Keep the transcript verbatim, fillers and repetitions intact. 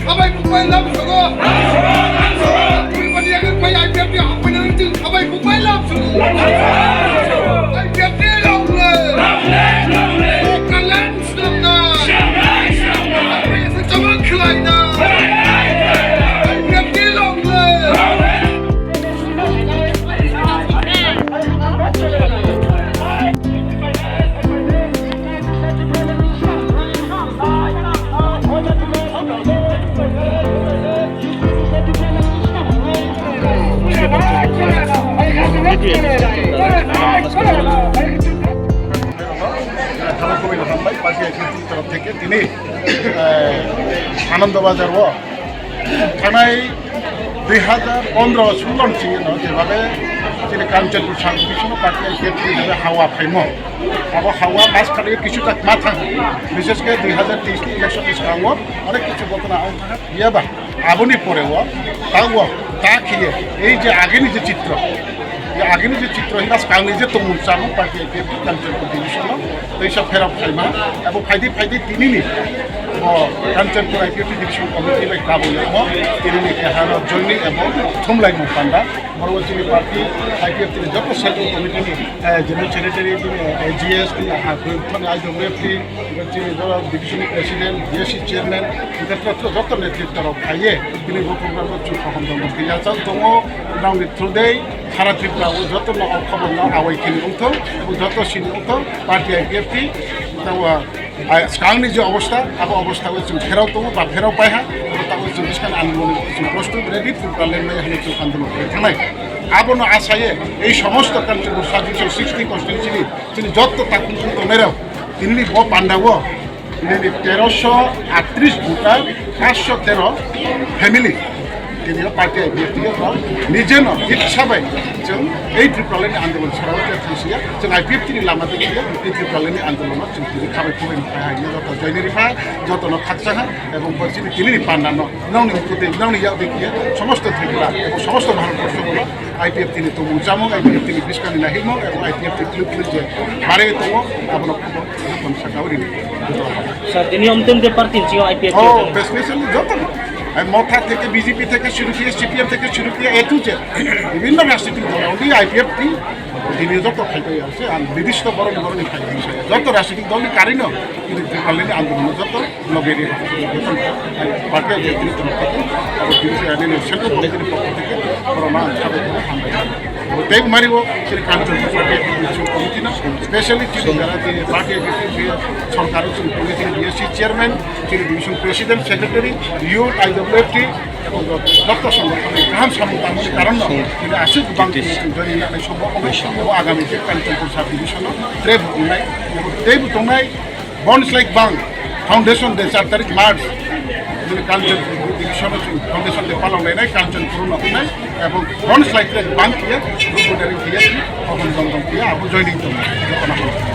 Sabai bubai lam sogo. Bubai yang kai I P F T hapai nang ting sabai bubai lam sogo. I P F T long live. Kalan selamat. Apa yang sama kelaina. I P F T long live. Tini, eh, Anandabazar o thanai dui hazar pondro sullo ni simi no jebabe chini Kanchanpur sub division o party I P F T ni jebabe hawa phaimo. Abo hawa mas khali kisu tak ma thang. Bishesh khe dui hazar teis ni election ni swkango onek kisu ghotona ong thang phiya ba. Aboni pore o ta o ta khiye ei je ageni je chitro, je ageni je chitro hinba swkangni je tongmung chamung party I P F T Kanchanpur division o teisa pherok phaima. Abo phaidi phaidi tinini o Kanchanpur I P F T division committee bai kabui yamo tinini keharo joining abo thumlaimung panda. Borok chini party I P F T ni joto central committee ni, eh, general secretary, chini, eh, G S ni, ah, I W F T, chini joto division ni president, B S C chairman, joto, joto netritwa rok phaiye, chini bo program no chwng kaham tongo. Tei yachang tongo, nang ni through dei, sara Tripura o joto no o khobor no awai kini wngthong, ebo joto sini wngthong, party I P F T, tamo, ah, swkangni je obostha, abo obostha o chwng pherao tongo ba pherao paiha, abo tabuk chwng bwskang andolon chwng prostut ready, Tripura len mai hwnwi chwng andolon khlai thangnai. Abono asaye ei somosto Kanchanpur sub division sixty constituency ni chini jotto takhuk tongnai rok tinini bo panda o nini terosho atris voter, paanch sho tero family. Tini o party I P F T o nijeno iksa bai chwng ei Tripura ni andolon sarao khe thangsiya, chwng I P F T ni lama tei khe ei Tripura ni andolon o chwng tini khabai khubai ni phai hai joto joini ripha, joto no khakcha ha, ebong bo chini tini ni panda no nongni mukhuti nongni yak bai khe somosto Tripura ebong somosto Bharat borso o I P F T ni tongmung chamung, I P F T ni bwskang ni nahimung ebong I P F T ni philip philip je barwi tongo, abono joto no saka o rini. Sir, tini omteng de party ni sio I P F T. Oh, specially joto. Ai Motha theke, B J P theke shuru kiye, C P M theke shuru kiye, A to Z. Bibhinno rajnitik dol, only I P F T tini joto khai pai ase, ang nirdishto borok ni borok ni khai pai ase. Joto rajnitik dol ni karino, tini Tripura ni andolon joto logeri joto party je tini tini party, abo tini se ani central committee ni pokho theke, borok ma ang sabai hambai. Tei mari bo chini Kanchanpur party executive committee no, specially chini jara chini party executive sorkar chini committee B S C chairman, chini division president, secretary, youth, I W F T, ebong joto songothon ni kaham samung tangmani karon no chini aswk bang chini joining nai sombo obo agami je Kanchanpur sub division no tre bo wngnai, tei bo tongnai. Boni slai bang foundation day char tarik March, chini Kanchanpur division o chini foundation day palong lainai Kanchanpur no wngnai, ebong boni slai tre bang kiya, group leader kiya, ohon dong dong kiya, abo joining tong.